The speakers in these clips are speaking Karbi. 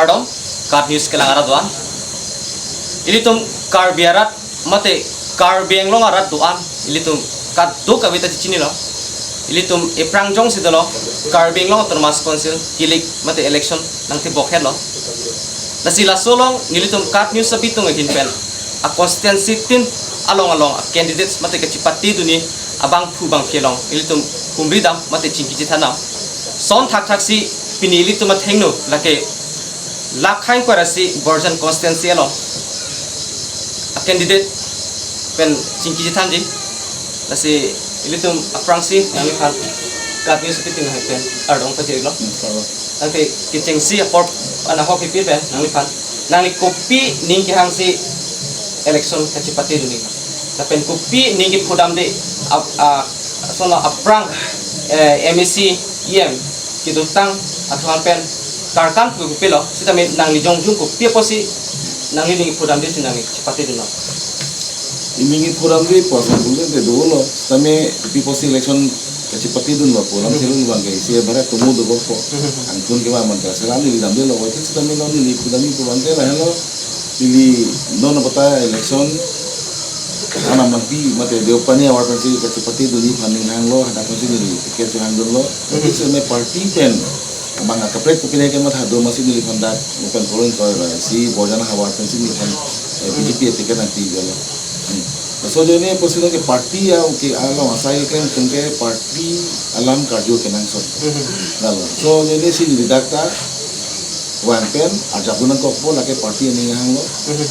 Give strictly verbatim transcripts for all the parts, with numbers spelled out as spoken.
Kardom, KAT News kelang arat do-an. Ilitum Karbi arat mate Karbi Anglong arat do-an, ilitum kadokave ta chichinilo. Ilitum ephrang jongsi dolo Karbi Anglong Autonomous Council kilik mate election nangtebok hetlo. Lasi laso along nelitum KAT News abitung ahin pen a-constituency tin along along a-candidates mate kachipatedunji abangphu bangphi along ilitum humridam mate chingki chethandam. Son thakthaksi pini ilitum athengno lake Lakha ingkoi ra isi Borjan constituency along a-candidate pen chingki chethanji. Lasi ilitum aphrangsi nangliphan KAT News abitung ahin pen kardom pajirlo. Tangte kechengsi apor anahok kipi pen nangliphan, nangli kopi aning kehangsi election kachipatedunji, lapen kopi aning kephodamde ap-, a, sono aphrang, eh, MAC, EM kedotang atum aphan pen karkan pu kopilo, sitame nangli jongjung kopi apotsi nangli aning kephodamde si nangli chipatedunlo? Aning kephodamde pu ason pule de dolo, sitame kopi apotsi election kachipatedunlo pu alam, hmm, thelun abangke isi abara kumu do gopo. Hmm. Angkun ke ma man ka selam neli damdelo, wajib sitame non neli kephodamji pu abangke lahenlo, neli non abata election Anam Mangpi mate Deopani ahavar pensi kachipatedunji aphan ning hanglo, hadak pensi neli ticket si hangdunlo. Hmm. Wajib sitame party pen abang akaprek kopine kematha do masi neliphan dak, mupen polling koi ra isi Borjan ahavar pensi neliphan, eh, BJP ticket nangpidetlo. Hmm. Laso ajoine apotsi nonke party a, okay, along asai keklem atum ke party alam karju kenangsot. Mhm. Lalo. Laso ajoine si neli dak ta vang pen arjapdun nangkokpo, lake party aning hanglo. Mhm.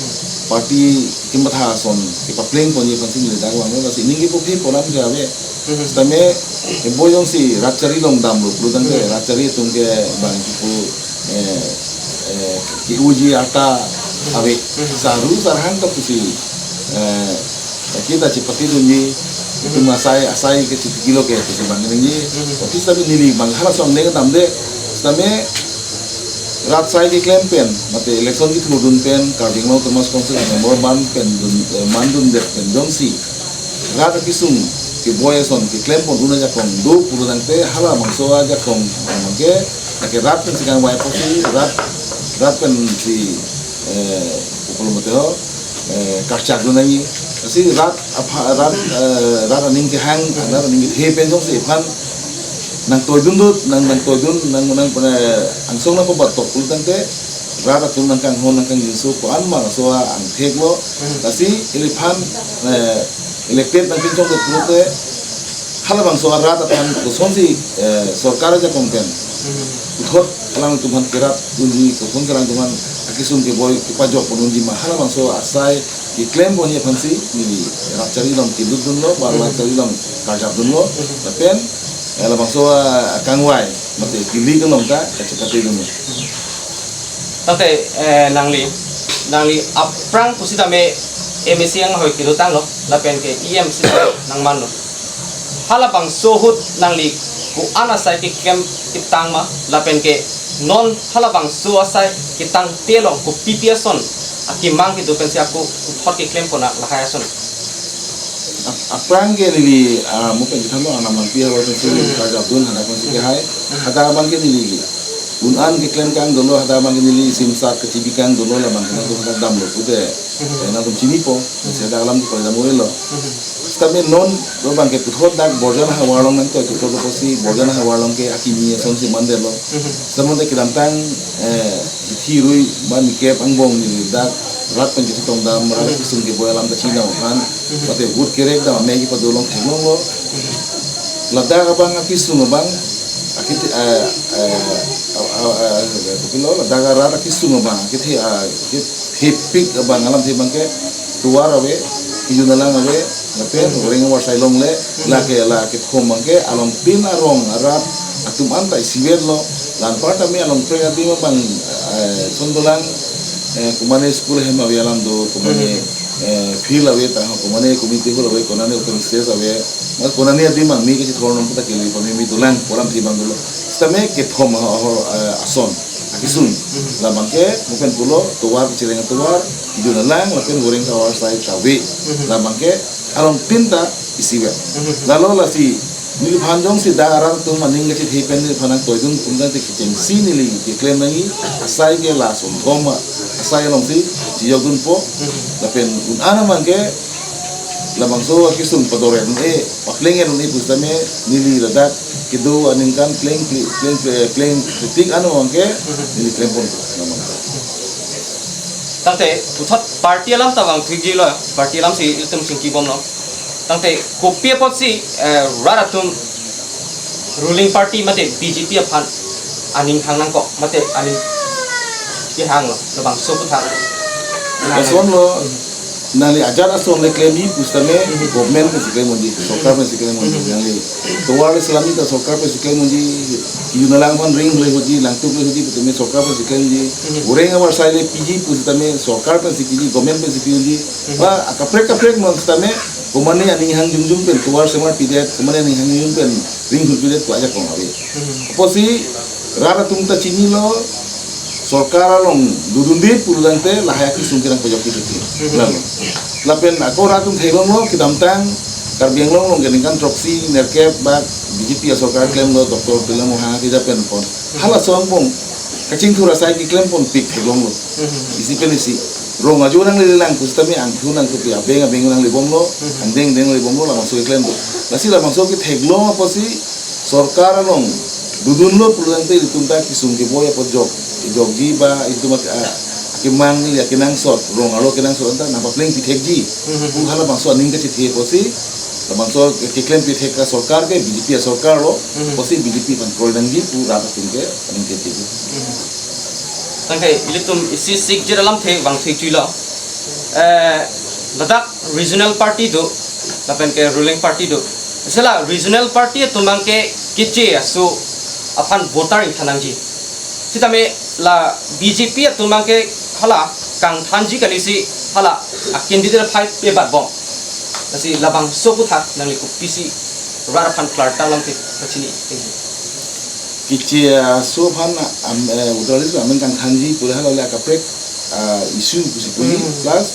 Party kematha ason kepaplengponji aphansi neli dak vanglo, lasi aning kepu aphi pu alam ke ave. Mhm. Sitame, eh, boi jongsi rat chari along damlo pulo tangte, mhm, rat chari atum ke bang kipu, eh, eh, ke-oji arta ave. Mhm. Saru sarhang ta pusi, eh, kita chipatedunji, mhm, itum asai, asai ke chitikilo ke pusi bang ningje. Mhm. Office ta neli bang hala som neng damde, sitame rat asai keklem pen, mate election kethurdun pen, Karbi Anglong Autonomous Council a-member man pen dun, eh, mandundet pen jongsi rat akesung keboi ason keklempon un ajakong do pulo tangte, halabangso ajakong abangke, lake rat pensi kangvai apotsi, rat, rat pensi, eh, pulo mate ho, eh, karchak do nangji. Lasi rat apha-, rat, eh, rat aning kehang, rat aning kethe pen jongsi iphan nangtoidun dut, nang, nangtoidun, nang, nang, eh, angsong nangpabat tok pulo tangte, rat atum nangkanghon nangkangjinso ko-an ma laso angthek lo. Hmm. Lasi iliphan, eh, elected nangpinchongdet pulote, halabangso arat aphan kosonsi, eh, sorkar ajakong pen, hmm, puthot alangtum aphan kerat unji, kosonsi alangtum aphan akesung keboi kepajokpon unji ma, halabangso asai keklemponji aphansi neli rat chari along kedotdunlo, ba, hmm, rat chari along karjapdunlo, hmm, lapen, eh, labangso, ah, kangvai mate kilik along ta kachipatedunlo. Tangte, eh, nangli, nangli aphrang pusitame MAC anghoi kedotanglo, lapen ke EM sitame nangmanlo. Halabangso ahut nangli ko-an asai keklem ketang ma, lapen ke non halabangso asai ketangte along kopipi ason akemang kedo pensi ako puthot keklempon lahai ason? Ap-, aphrang ke neli, ah, mupen chethanlo, Anam Mangpi ahavar pensi, hmm, karjapdun, hadak pensi kehai. Hmm. Hadak abangke neli un-an keklem kang dolo, hadak abangke neli simsak kechibi kang dolo, labang kena tu hadak damlo pute, hmm, eh, nangtum chinipo, hmm, si hadak alam tu koi dam oi lo. Hmm. Sitame non abangke puthot dak Borjan ahavar along nangtoi, puthot apotsi Borjan ahavar along ke akimi asonsi mandetlo. Hmm. Sitame kedamtang, eh, hithi rui ba nikep angbong neli dak rat pen ketongdam, rat, mhm, akesung keboi alam kachinidam aphan, mhm, mate vote kerek dam amei kepado along theklonglo. Mhm. Ladak abang akesung abang, akit-, eh, eh, ah, ah, ah, eh, kopilo, ladak arat akesung abang, akit-, ah, akithepik abang alamthe abangke tovar ave, kejun alang ave, lapen, mhm, horeng avarsai longle, mhm, lake, lake kethom abangke along tin arong arat atum anta isivet lo, la anparta me along prek adim abang, eh, chondolang, eh, komane school hem ave alam do, komane, mhm, eh, field ave ta, komane community hall ave, konane open stage ave, ma konane adim abang me kachethor non puta kele pame me dolang pu alamthe abang dolo. Sitame kethom ahor, eh, ason akesung. Mhm. Labangke mupen pulo tovar, kacheleng tovar, kejun alang, lapen horeng avarsai ta ave. Mhm. Labangke along tin ta isivet. Mhm. Lalo lasi Neliphan jongsi dak arat atum aning kachethe pen neliphan nangtoidun pu tangte kechengsi neli keklem nangji, asai ke lason thom asai alongsi chejokdunpo. Lapen un-an abang ke labangso akesung padore un-e, papleng un-e pusitame neli ladak kedo aningkan pleng pleng pleng pleng tik ano abang ke neli klempon labang. Tangte puthot party alam ta vangthuji lo, party alam si ilitum chingkibomlo. Tangte kopi apotsi, eh, rat atum ruling party mate B J P aphan aning hang nangkok mate aning kehanglo, labangso aputhak. Lasonlo, nangli ajat ason le klemji pusitame government pensi klem unji, sorkar pensi klem unji, nangli tovar le selamji ta sorkar pensi klem unji, kejun alang aphan ring le hoji, langtuk le hoji pusitame sorkar pensi klem unji, oreng abar sai le piji pusitame sorkar pensi piji, government pensi pi unji. Ba akaprek kaprek non sitame komatne aning hang jongjong pen tovar semar pidet, komatne aning hang jongjong pen ring hur pidet pu ajak kong ave. Apotsi rat atum ta chinilo, sorkar along dodunde pulo tangte lahai akesung ke nangpajok kejut ke. Lalu. Lapen ako rat atum theklonglo kedamtang Karbi Anglong along ke ningkan throksi nerkep bak B J P asorkar klemlo, Doctor Tuliram Ronghang akeja pen pon. Halaso angbong kachingthur asai keklem ponpik theklonglo. Isi pen isi. Rong ajo nanglelelang pusitame angthur nangthupi, abeng abeng nanglebomlo, angdeng deng nanglebomlo, labangso keklem do. Lasi labangso ketheklong apotsi sorkar along dodunlo pulo tangte ilitum ta kesung keboi apot jok, jokji ba ilitum ak-, a-, akemang neli akenangsot, rong arlo kenangsot anta nangpapleng pithekji. Pu halabangso aning kachethe apotsi labangso keklem pithek asorkar ke B J P asorkar lo, apotsi B J P aphan kroi nangji pu rat atum ke aning kachethe. Tangte ilitum isi sikjir alamthe vangthuijilo. Eh, ladak regional party do, lapen ke ruling party do. Sela regional party atum abang ke keche aso aphan voter ingthan nangji. Sitame la B J P atum abang ke hala kangthanji kalisi hala a candidate aphai pebatbom. Lasi labangso aputhak nangli kopisi rat aphan klarta alamthe pachini. Thank you. Keche aso aphan am, eh, voter list amen kangthanji pu le hala le akaprek, ah, issue pusi pu, plus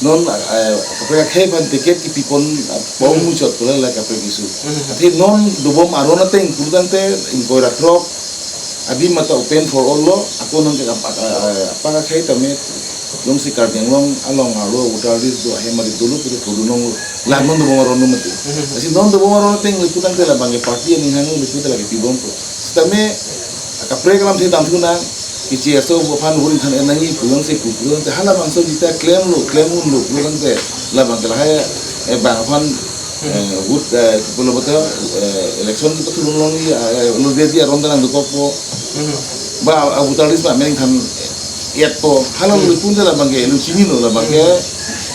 non, ah, eh, akaprek akhei aphan ticket kepipon, ah, pong muchot pu le akaprek issue. Athe non dobom aron ateng pulo tangte ingkoi ra throk adim mata open for all lo, ako non ke apa, ah, ah, apa akhei tame jongsi Karbi Anglong along arlo voter list do ahem arit dolo pute thurdun longlo. La non dobom aron lo mati. Lasi non dobom aron ateng le pu tangte labang ke party aning hang le pu tangte lake pibompo. Sitame akaprek alamthe damthu nang, keche aso aphan vote ingthan en nangji pu jongsi pu pu tangte halabangso jita klemlo, klem unlo pu tangte labang ke lahai, eh, bang aphan, eh, vote, eh, pulo bata, eh, election kepathurlongji, eh, lo dei aron ta nangdokokpo. Ba, ah, voter list ba amen ingthan etpo. Hala lo pu tangte labang ke lo chinilo, labang ke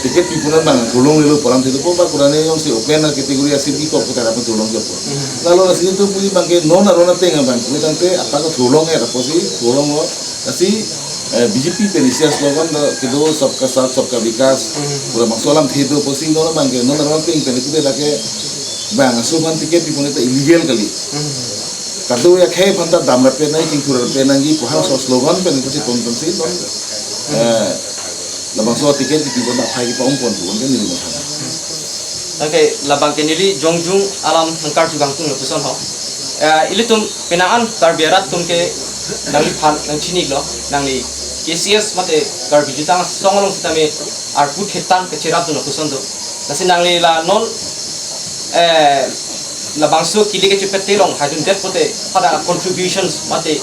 ticket pipon abang thurlonglelo pu alamthe dopo, ba kurane jongsi open a category asir kekok pu tara pu thurlongpo. Lalo lasi ilitum puji abang ke non aron ateng abang pu tangte apa kethurlong-et apotsi thurlonglo. Lasi, eh, B J P pen isi aslogan do kedo Sabka Saath Sabka Vikas. Pu labangso alamthe do apotsi non abang ke non aron ateng pen pu tangte lake bang aso aphan ticket pipon ta illegal kali. Kadokave akhei aphan ta damrap pen nangji, chingthurrap pen nangji pu halaso slogan pen kachepon pensi non, eh, labangso ticket kepipon aphai kepa-ongpon pu abang ke neli matha. Okay, labang ke neli jongjung alam hangkar jugang tung lapuson ho. Eh, ilitum penang an Karbi arat atum ke nangliphan nangchiniklo, nangli K C S mate Karbi Jutang Asong along sitame arpu thetan kacherapdun lapuson do. Lasi nangli la non, eh, labangso kili kachepet telong haidundet pute pada contributions mate,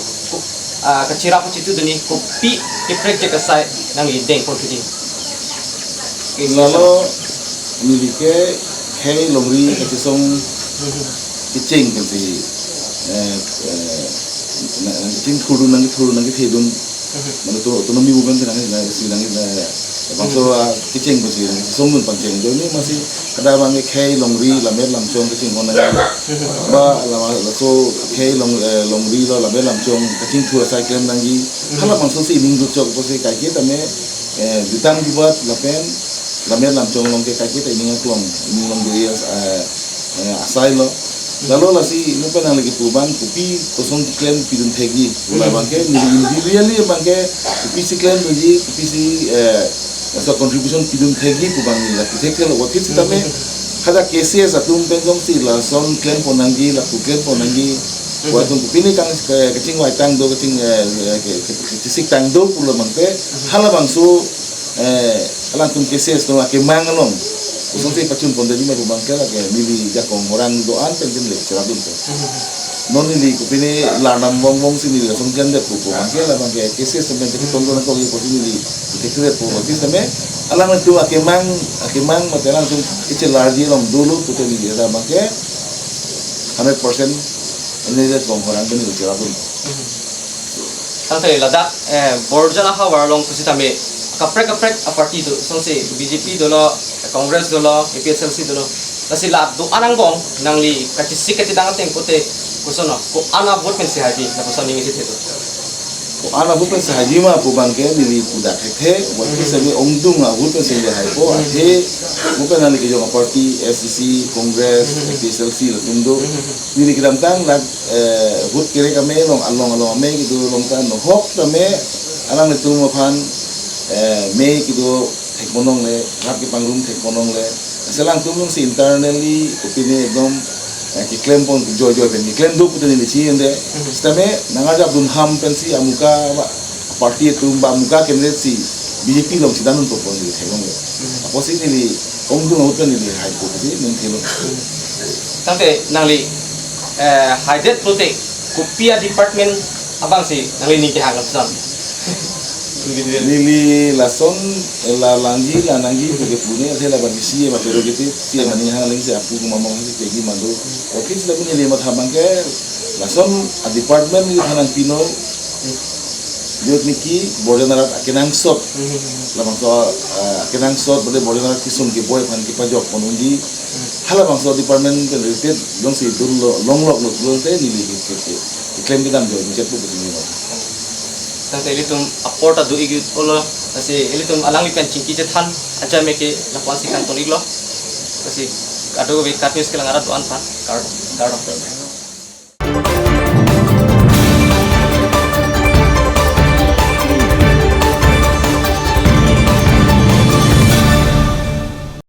ah, kacherap chitudunji kopi kaprek jek asai nangli dengpon thuji. Lalo neli ke khei longri kachesong kecheng pensi, eh, eh, na, na kecheng thurdun nangkethurdun nangkethedun. Mane to, autonomy movement nang, nang, si nang, nang, bangso, ah, kecheng pensi nangkesongdun pangcheng. Joni masi kada abang ke khei longri lammet lamchong kaching hon nang. Ba lama laso khei long, eh, longri lo lammet lamchong kachingthur asai klem nangji. Halabangso si ning dutchok apotsi kaike tame, eh, jutang jubat lapen lammet lamchong along ke kaike ta ining aklong, ining along dei as-, eh, eh, asai lo. Lalo lasi nangphan nangli kepu abang kopi kosonsi klem pidun thekji. Pu labang ke neli individually abang ke kopisi klemdunji, kopisi, eh, laso contribution pidun thekji pu abang neli la pithekthelo, what is sitame Hadak K C S atum pen jongsi lason klempon nangji, lapu klempon nangji, Mhm. wa atum kopine kang ke-, kachingvai tang do, kaching, eh, eh, ke-, ke-, kachesik tang do pulo mangke, Mhm. halabangso, eh, alangtum K C S atum akemang along kosonsi pachun pon detji ma pu mangke lake neli jakong orang do-an pen jin le cherap dun to. Mhm. Non neli kopine larnam vong vong si neli lason klem det pu pu mangke labangke K C S atum pen cheton do nangkok ye pusi neli thekthe det pu pu sitame alangtum akemang, akemang mate alangtum kachelarji along dolo pute neli labangke hundred percent neli jakong orang pen neli cherap dun. Mhm. Tangte ladak, eh, Borjan ahavar along pusitame kaprek kaprek a-party do, sonsi B J P dolo, Congress dolo, A P H L C dolo. Lasi la do-an angbong nangli kachesik kachedang ateng pute koson, ko-an a-vote pensi haipi, lapuson ning isi thedo. Ko-an a-vote pensi haipi ma pu bangke neli pudak hethe, wa Mhm. kisami ongdung a-vote pensi le haipo, Mhm. athe, mo pen nangli kejong a-party, S D C, Congress, Mhm. A P H L C latum do. Mhm. Neli kedamtang dak, eh, vote kere kame along, along, along ame kedo along ta nohok tame alanglitum aphan, eh, me kedo thek ponlongle, rap kepangrum thek ponlongle. Lasi alangtum jongsi internally kopine ekdom, eh, keklem pon joy joy pen keklem do pute neli chini ende. Mhm. Sitame nangarjap dun ham pensi amuka ba party atum ba amuka candidate si B J P along chedan dun pon neli theklongle. Mhm. Apotsi neli ongdung a-vote pen neli haipo pusi ning theklong. Tangte nangli, eh, haidet pute kopi a-department abangsi nangli ning kehang lapuson? Neli lason, eh, la nangji, la nangji pu ke pu ne, athe labang C M a-prerogative, C M aning hang aling si apu kumamong si kegi mando. Office lapu neli matha bangke lason a-department neli thanang pinoi. Jut niki Borjan arat akenangsot. Mhm. Labangso, eh, akenangsot bade Borjan arat kesung keboi aphan kepajok pon unji. Mhm. Halabangso department pen related jongsi dun lo, longlok lo pulote neli ke, ke, ke, keklem kedam joy ni chetpu pusi neli. Tangte ilitum apor ta do-ik olo, lasi ilitum alangli pen chingki chethan aja me ke lapu-an si kangton-iklo. Lasi kadokave KAT News kelang arat do-an aphan kardom, kardom.